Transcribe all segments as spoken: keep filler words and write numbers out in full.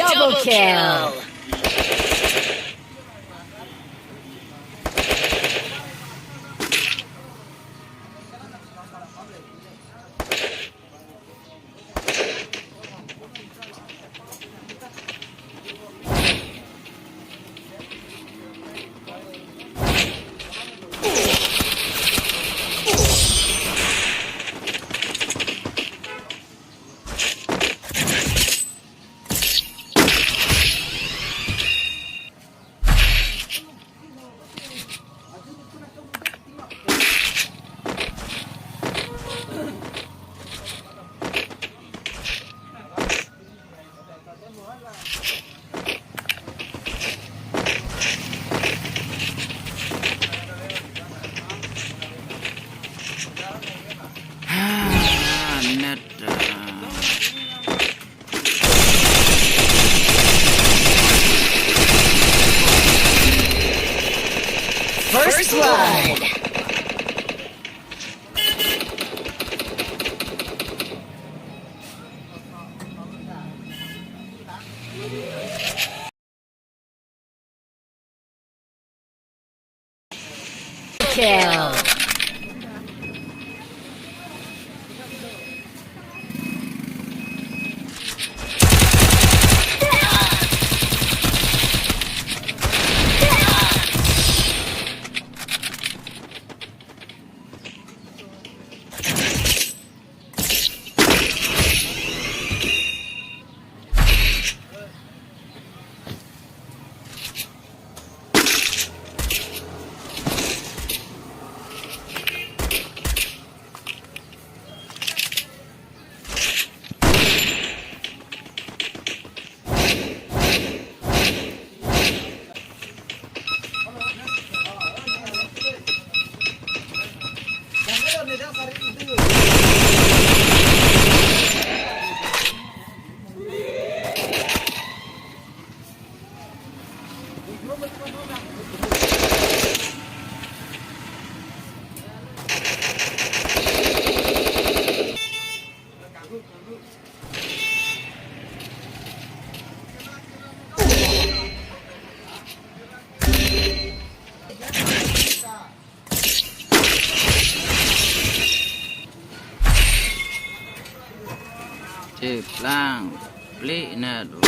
Double kill. Ah, net, ah. First blood. Kill. Cheplang pli na do.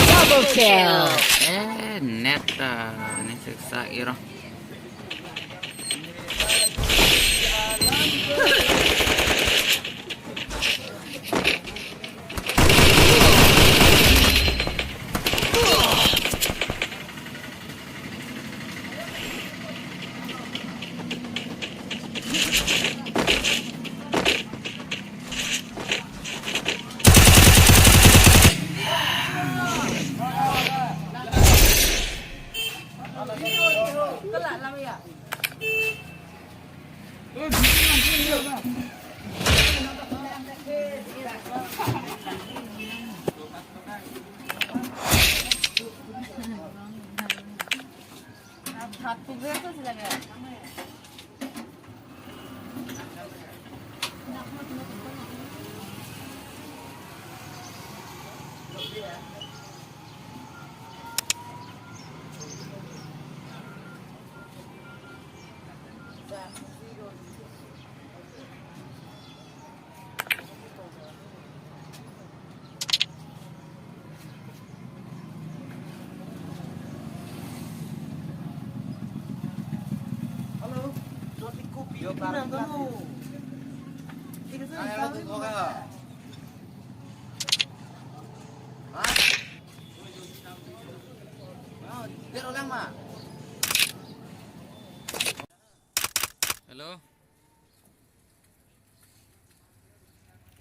Double kill. Eh, net, ah, ne siksa iro. Hello.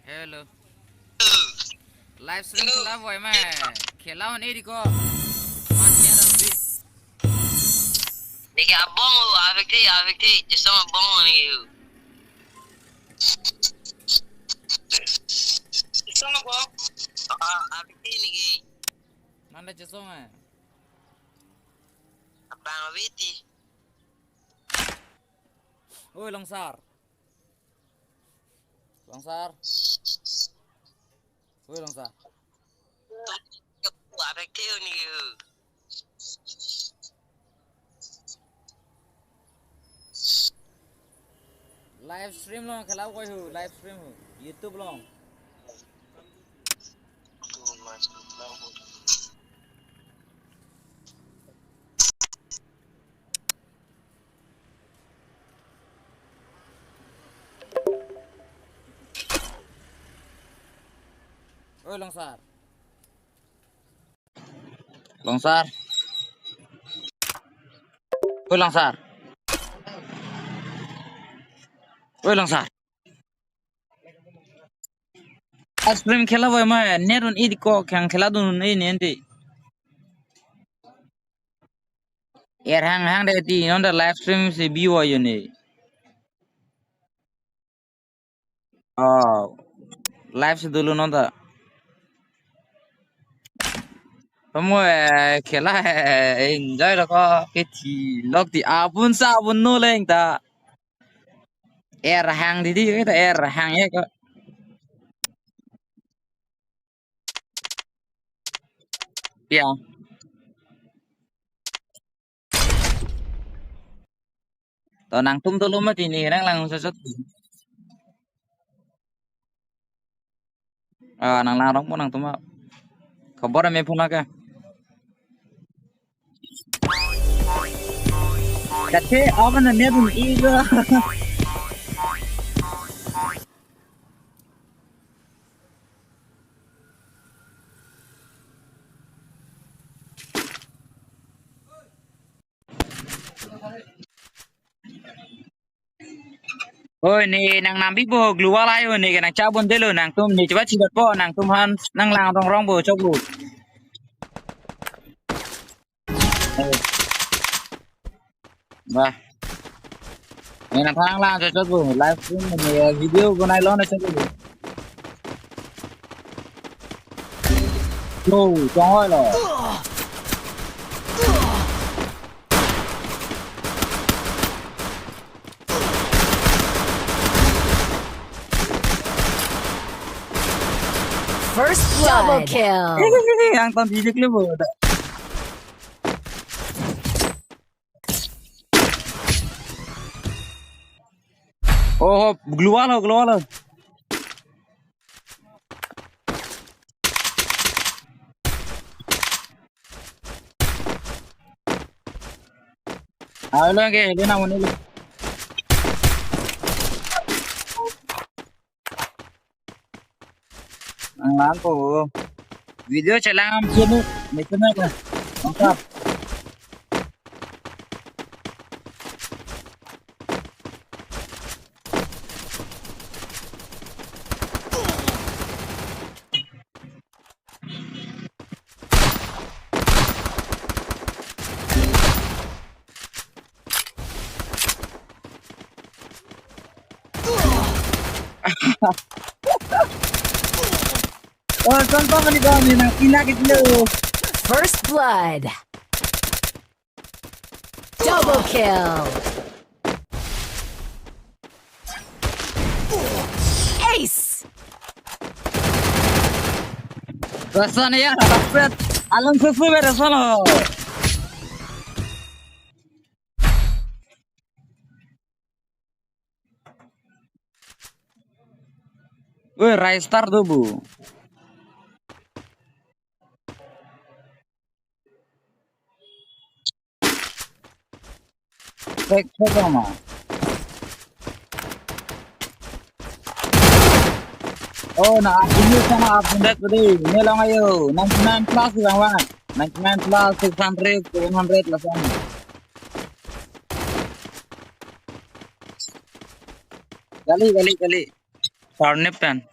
Hello. Live stream khela voi ma hai. Khela hon edi ko. Neke abong o, avek the, avek the, chesong abong o neke o. Chesong abong? Ah, avek the neke. Nanda chesong eh. Abang aveti. Oi, Longsar. Longsar. Oi, Longsar. Live stream along khela koi ho, live stream ho, YouTube along. Oi, Longsar. Longsar. Oi, Longsar. Oi, Longsar. Ice cream khela boy ma, net un idi ko khang khela dun un ini enti. Er hang hang de ti non da live stream si bi wa yo ne. Oh, live si dulu non da. Kamu eh khela eh enjoy lo ko ke thi lok ti apun sa apun no leng ta. Er hang didi kita er hang ya ko. Ya. To nangtum dolo mati ni nang lang sosot. Ah, nang lang rong po nangtum a. Khobor ame phone ke. Kate awan na net un iga. Oi, ne nang nambi bo global ayo ne ke nang chabon delo nangtum ne chaba chibat po nangtum han nang lang rong rong bo chok bo. Bah. Ne nang thang lang chok chok bo live stream ne video bonai lo ne chok bo. Lo, chong oi lo. First blood. Double kill. Yang ton bijik le bo. Oh, global ho, global ho. Ayo lagi, ini namun ini. Ang lang ko. Video chelang am sini, mete na ko. Mantap. Oh, son pa mani ko ni na ina kitlo. First blood. Double kill. Ace. Rasan ya, rasan. Alam sesuai rasan lo. Weh, Rai Star do bu. Cek cek ma. Oh, na ini sama update tadi. Ini long ayo. Ninety nine plus yang mana? Ninety nine plus, six hundred, seven hundred lah sana. Kali, kali, kali. Turnip tan.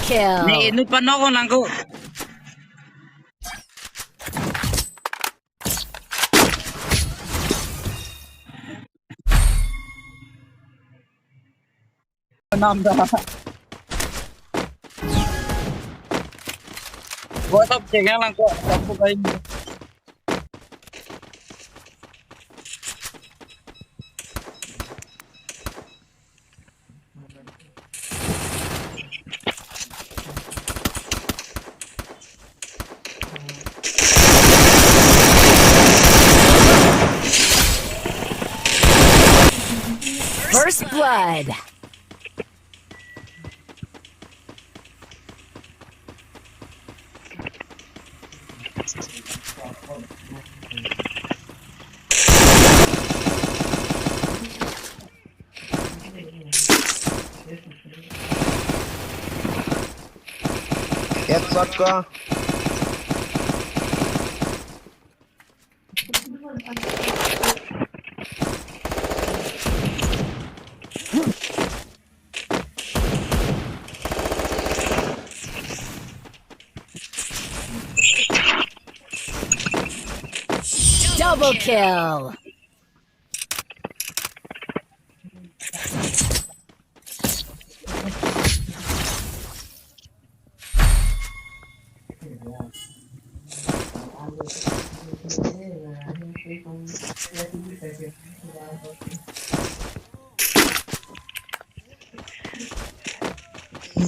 Kill. Ne inut panok ko nangko. Nam da. Gua top cek yang langko, top ko kain. First blood. Headshot ko. Double kill.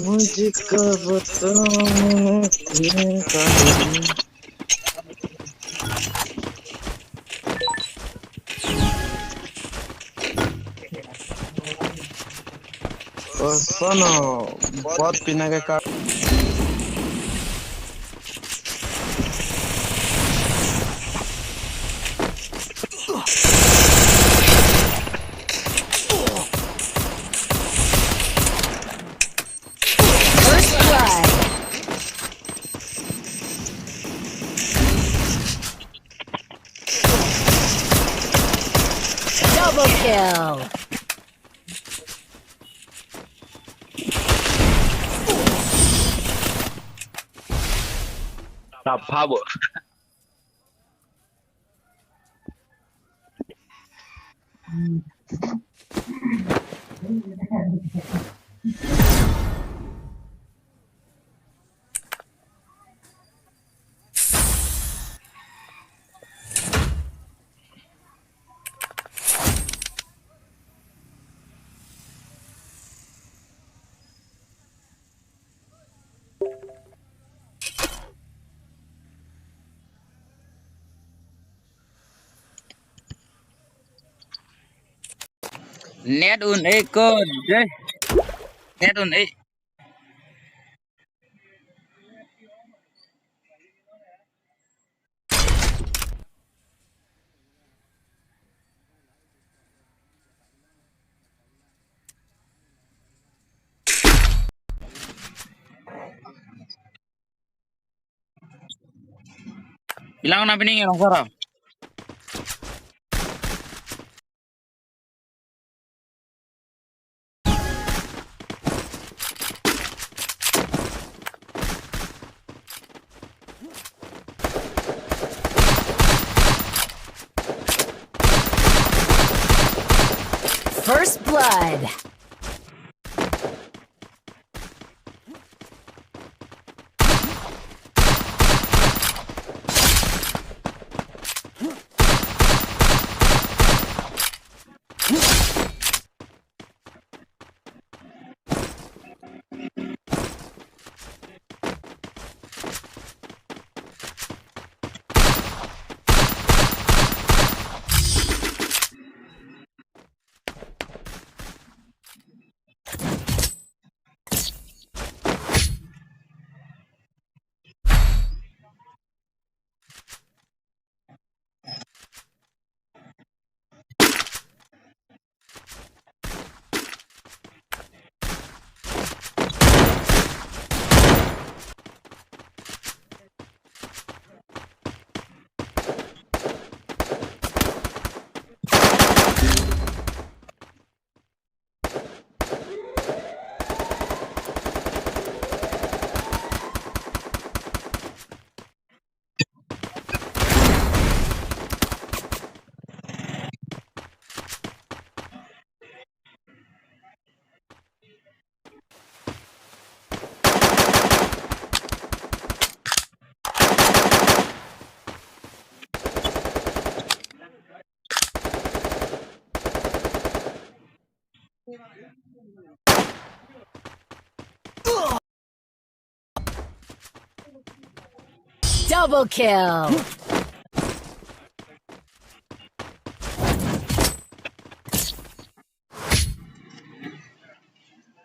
मुझे क्या बताऊं, मैं क्या करूं। Koson o, bot pinake ka. First blood. Double kill. Tap habo. Net un-e ko dei. Net un-e. Ilang na pining ya, Rongkora. First blood. Double kill.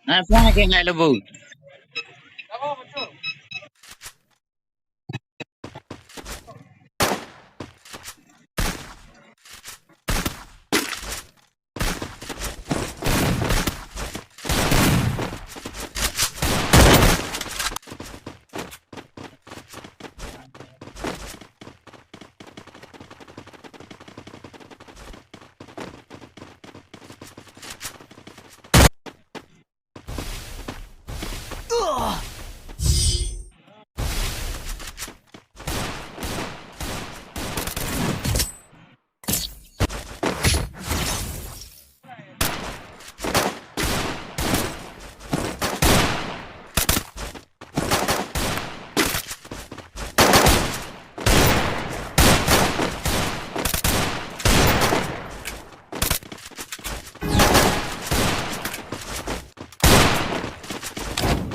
Apa ke ngai lebu?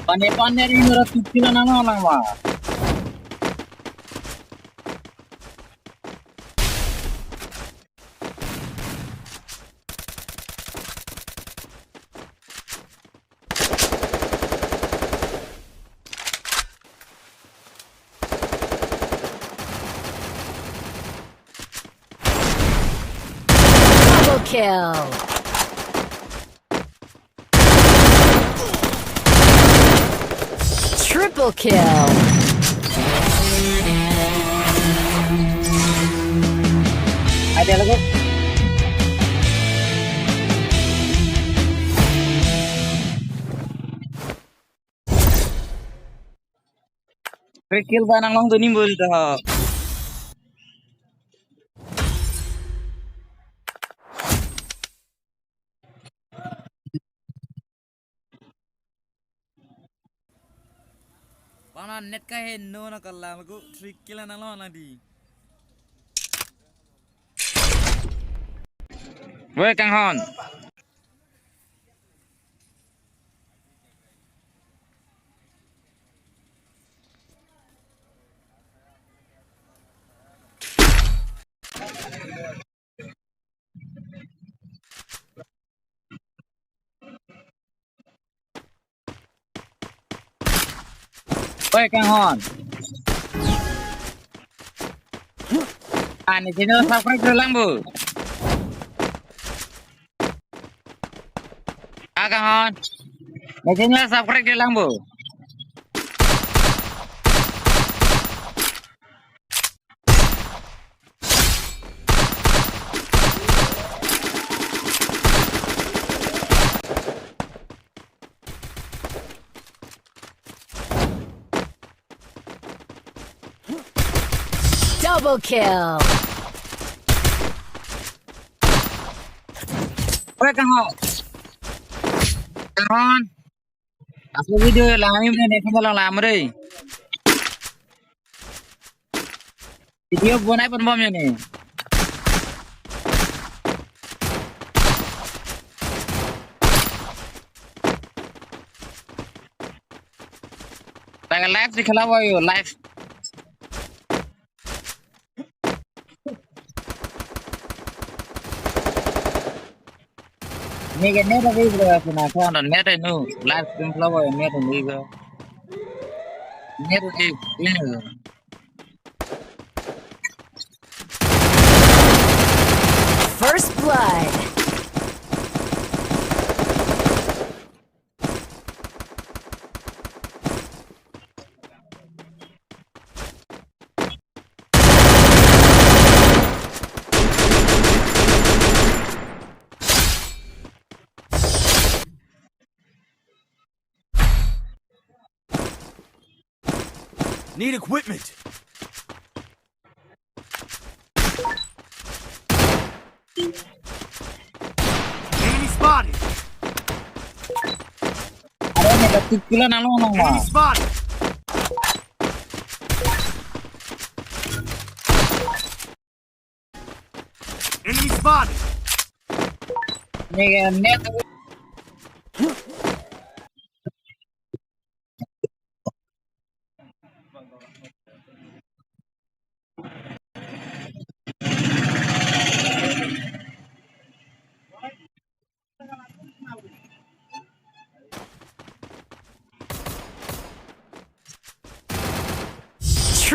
Pane pane ri nora tupi la nang nang ma. Double kill. Triple kill. Ada lagi. Triple kill ba nang long doni bol dah. Bana net kaheno na kalang lagu triple kill nang long lang di. Woi, Kanghon. Woi, Kanghon. Ah, ne channel subscribe kri lang bu. Ah, Kanghon. Ne channel subscribe kri lang bu. Double kill. Woi, Kanghon. Kanghon. Aso video lang, ini ne channel lang lam re. Video bonai pon bom ya ne. Tang live si khala boy live. Neke net ave bro, asina khan net ave nu, live stream khala boy net ave bro. Net ave, ini. First blood. Need equipment. Enemy spotted. Ada ni, kati kilo nang long nang ma. Enemy spotted. Ni net.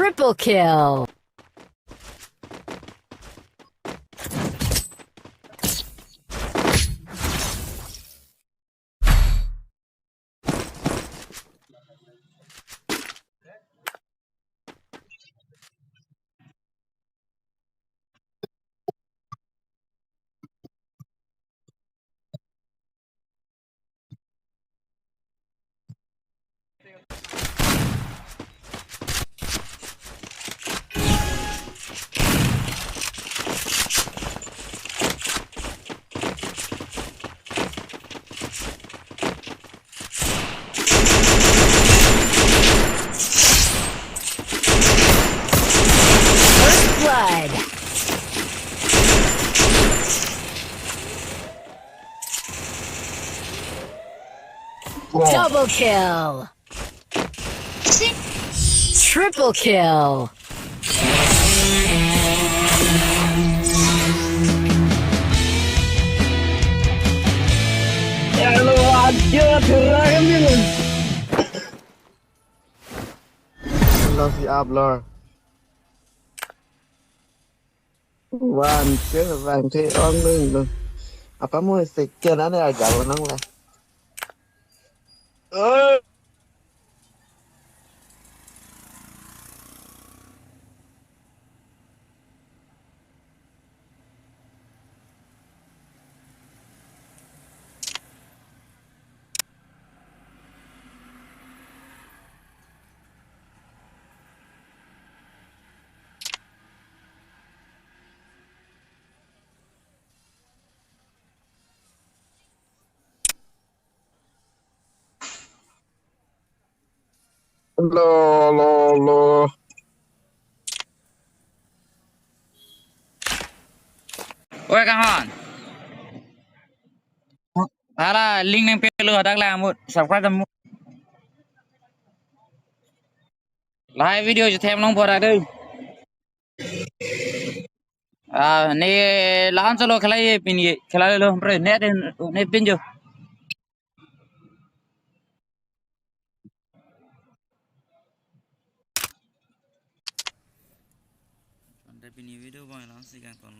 Triple kill. First blood. Wow. Double kill. Triple kill. Hello, aja terakhir ni. Lo si up lor. Wan ke bang the ong ding dong. Apa mo second ane agak nang lah. Eh. Lo, lo, lo. Oi, kahan? Hala link nangpelo, hadak lang mut, subscribe mut. Lahai video chethem long pora dei. Ah, ne lahan solo khelai ye pin ye, khelai lo, pre, net, net pin jo. Ante pini video bang lang si kan kon.